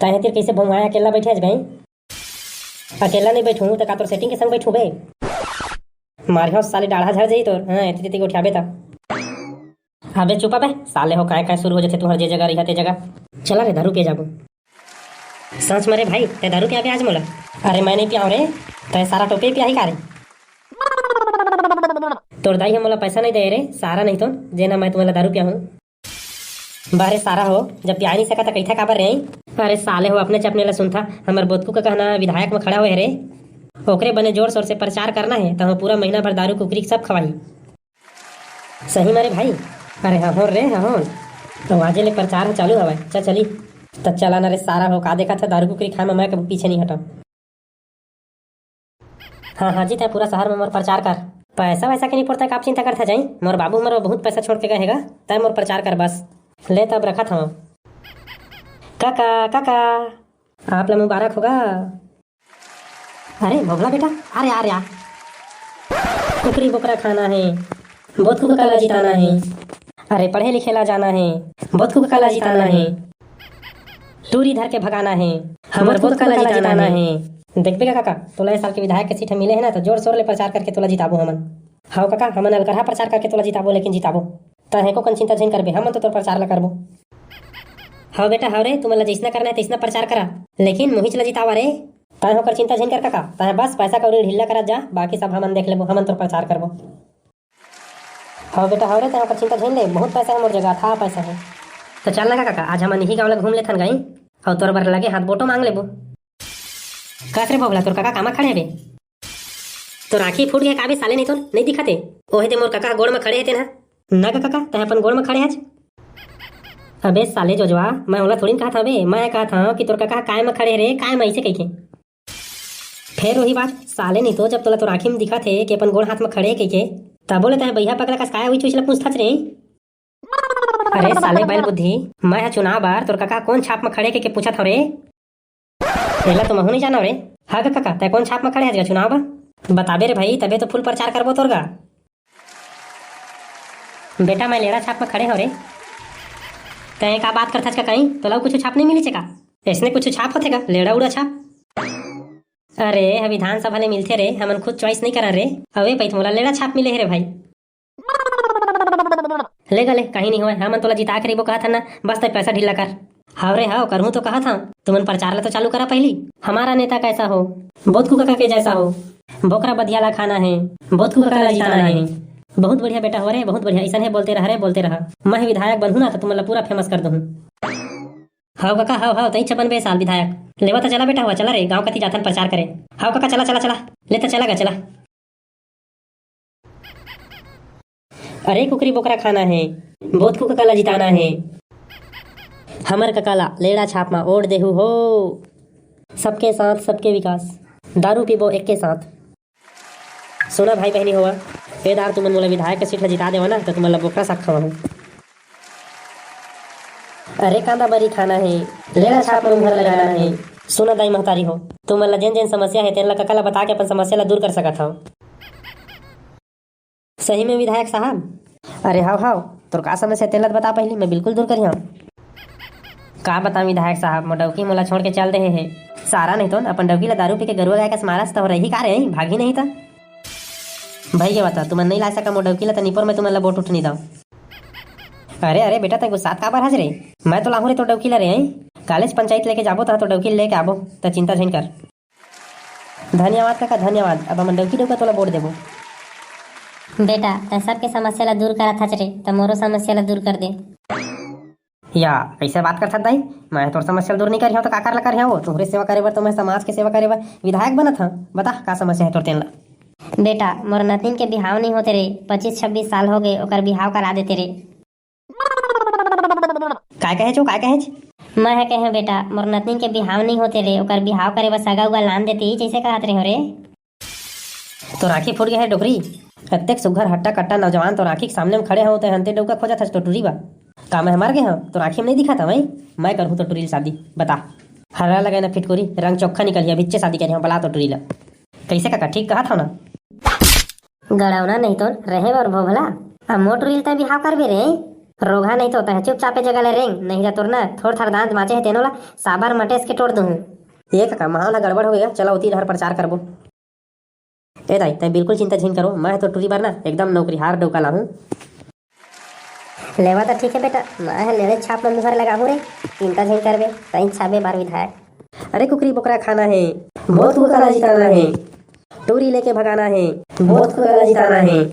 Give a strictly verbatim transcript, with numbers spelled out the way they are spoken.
तैं तीर कइसे भोंगाय अकेल्ला बइठे हस बे? अकेल्ला नइ बइठहूं त का तोर सेटिंग के संग बइठहूं बे? मारिहौं साले, डाढ़ा झर जाही तोर। हां, एती तेती गोठियाबे त। अबे चुप अबे साले हो, काय काय शुरू हो जाथे तुंहर, जे जगह रहिहा ते जगह। चला रे, दारू पिए जाबो। सांच म रे भाई, तैं दारू पियाबे आज मोला? अरे मैं नइ पियावं रे, तैं सारा टोपे पियाही का रे? तोर दाई ह मोला पैसा नइ दे रे, सारा नहीं तो, जेन मैं तुमन ला दारू पियाहूं। बाहरे सारा हो, जब पिया नइ सकत त कहिथा काबर रे? अरे साले हो, अपनेच अपने ला सुनथा, हमर बोतकू कका ह ना विधायक म खड़ा होय हे रे। ओकरे बने जोर शोर से प्रचार करना हे, तहूं पूरा महीना भर दारू कुकरी सब खवाही। सही म रे भाई? अरे हहों रे हहों, त आजे ले प्रचार ह चालू हवय, चल चली। त चला ना रे सारा हो, का देखत ह, दारू कुकरी खाए म मैं कभू पीछे नइ हटंव। हां हां जी, तैं पूरा शहर म मोर प्रचार कर। पैसा वैसा के नइ पुरता, का चिंता करथा जाई? मोर बाबू हमर बहुत पैसा छोड़ के गए हे गा, तैं मोर प्रचार कर बस। ले तब रखत हंव। कका, कका, आप ला मुबारक हो गा। अरे भोभला बेटा, आ रे, आ रे, आ। कुकरी बोकरा खाना हे, बोतकू कका ला जिताना हे। अरे पढ़े लिखे ला जाना हे, बोतकू कका ला जिताना हे। टूरी धर के भगाना हे, हमर बोतकू कका ला जिताना हे। देखबे गा कका, तोला ए साल के विधायक के सीट ह मिले हे ना, त जोर शोर ले प्रचार करके तोला जिताबो हमन। हव कका, हमन अलकरहा प्रचार करके तोला जिताबो, लेकिन जिताबो। तैं एको कन चिंता झिन करबे, हमन तो तोर प्रचार ला करबो। हव बेटा, हव रे, तुमन ला जइसना करना हे तइसना प्रचार करा, लेकिन मोहिच ला जितावा रे। तैं ओकर चिंता झिन कर कका, तैं बस पैसा कौड़ी ढीला करत जा, बाकी सब हमन देख लेबो, हमन तोर प्रचार करबो। हव बेटा, हव रे, तैं ओकर चिंता झिन ले, बहुत पैसा हे मोर जगह, अथाह पैसा हे। त चल ना गा कका, आज हमन इही गांव ला घूम लेथन गा, अउ तोर बर लगे हाथ वोटो मांग लेबो। कस रे भोभला, तोर कका कामा खड़े हवे? तोर आँखी फूट गे का बे साले, नहीं तो नइ दिखत हे। ओहे दे मोर कका गोड़ म खड़े हे तेन ह। ना गा कका, तैं अपन गोड़ म खड़े हच। अबे साले जोजवा, मैं ओला थोड़ी न कहत हंव बे, मैं कहत हंव कि तोर कका काय म खड़े हे रे, काय म अइसे कहिके। फेर ओही बात साले, नहीं तो जब तोला तोर आँखी म दिखत हे कि अपन गोड़ हाथ म खड़े हे कहिके, तभो ले तैं बइहा पगला कस काय उइच उइच ला पूछथच रे? अरे साले बैल बुद्धि, मैं ह चुनाव बर तोर कका कोन छाप म खड़े कहिके पूछत हंव रे? एला तो महूं नइ जानव रे। हां गा कका, तैं कोन छाप म खड़े हस गा चुनाव बर? बताबे रे भाई, तभे तो फुल प्रचार करबो तोर गा। बेटा, मैं लेड़ा छाप म खड़े हंव रे। तैं का बात करथस कका, तोला कुछु छाप नइ मिलिस हे का? अइसने कुछु छाप होथे का, लेड़ा उड़ा छाप? अरे, ए ह विधानसभा ले मिलथे रे, हमन खुद choice नइ करन रे। अउ ए पइत मोला लेड़ा छाप मिले हे रे भाई। ले गा ले, कहीं नइ होय, हमन तोला जिता के रहिबो कहत हन ना, बस तैं पैसा ढीला कर। हव रे हव, करहूं तो कहत हंव, तुमन प्रचार ला तो चालू करा पहिली। हमारा नेता कैसा हो, बोतकू कका के जैसा हो, बोकरा बधिया ला खाना हे, बोतकू कका ला जिताना हे। बहुत बढ़िया बेटा हो रे, बहुत बढ़िया, अइसने बोलते रह रे, बोलते रह। मैं विधायक बनहूं ना त तुमन ला पूरा famous कर दूहूं। हव कका, हव, हव, तैंच बनबे साल विधायक। लेवा त चला बेटा हुआ, चला रे, गांव कती जाथन प्रचार करे। हव कका, चला, चला, चला। ले त चला गा, चला। अरे कुकरी बोकरा खाना हे, बोतकू कका ला जिताना हे। हमर कका ला लेड़ा छाप मा वोट देहू हो। सबके साथ सबके विकास, दारू पीबो एक के साथ। सुना भाई बहिनी होवा, ए दार तुमन मोला विधायक के सीट ला जिता देवा ना, त तुमन ला बोकरा साग खवाहूं। अरे कांदा बरी खाना हे, लेड़ा छाप मा मुहर लगाना हे। सुना दाई महतारी हो, तुमन ला जेन जेन समस्या हे, तेन ला कका ला बता के अपन समस्या ला दूर कर सकत हव। सही में विधायक साहब? अरे हव हव, तोर का समस्या तेला त बता पहिली, मैं बिल्कुल दूर करिहंव। का बतांव विधायक साहब, मोर डौकी मोला छोड़ के चल देहे हे। सारा नहीं तो अपन डौकी ला दारू पी के गरुआ गाय कस मारस त हो रही का रे, भागही नहीं त। भई के बता, तुमन नहीं ला सका मोर डौकी ला त निपोर में तुमन ला वोट उठ नहीं दव। अरे अरे बेटा, तैं गुस्सात काबर हस रे? मैं तो लाहूं रे तोर डौकी ला रे, हैं? कालेज पंचायत लेके जाबो त तोर डौकी लेके आबो, त चिंता झिन कर। धन्यवाद कका, धन्यवाद। अब हमन डौकी डौका तोला वोट देबो। बेटा, तैं सबके समस्या ला दूर करत हच रे, त मोरो समस्या ला दूर कर दे। या, कइसे बात करथस दाई? मैं तोर समस्या ला दूर नइ करिहंव त काकर ला करिहंव? तोहरे सेवा करे बर तो मैं समाज के सेवा करे बर विधायक बनत हंव। बता, का समस्या हे तोर तेन ला? बेटा, मोर नतिन के बिहाव नइ होते रे, पच्चीस छब्बीस साल हो गए, ओकर बिहाव करा देते रे। काय कहेच ओ, काय कहेच? मैं ह कहेंव बेटा, मोर नतिन के बिहाव नइ होते रे, ओकर बिहाव करे बर सगा उगा लान देती, जइसे कहत रेहेंव रे। तोर आँखी फूट गे हे डोकरी, अतेक सुग्घर हट्टा कट्टा नौजवान तोर आँखी के सामने म खड़े हव, तैं हंते डौका खोजत हस तोर टुरी बर। का मैं मर गे हंव? तोर आँखी म नइ दिखत हवय? मैं करहूं तोर टुरी ले शादी, बता। हरा लगे ना फिटकोरी, रंग चोखा निकलिया, अभिच्चे शादी करिहंव, बला तोर टुरी ला। कइसे कका, ठीक कहत हव ना? गड़ौना नहीं तो रहे बर भोभला। अब मोर टुरी ल तैं बिहाव करबे रे? रोगहा नहीं तो तैं चुपचाप ए जगह ले रेंग, नहीं तो तोर ना थोर थार दांत बांचे हे तेनो ला साबर मटेस के टोर दूहूं। ए कका, माहौल ह गड़बड़ हो गया, चला उती डहर प्रचार करबो। ए दाई, तैं बिल्कुल चिंता झिन करो, मैं तो टूरी बर ना एकदम नौकरीहार डौका लाहूं। लेवा त ठीक हे बेटा, मैं ह लेड़े छाप मन मुहर लगाहूं रे, चिंता झिन करबे, तैं छापे बार विधायक। अरे कुकरी बोकरा खाना हे, बहुत कुकरा जिताना हे, टूरी लेके भगाना हे, बहुत कुकरा जिताना हे।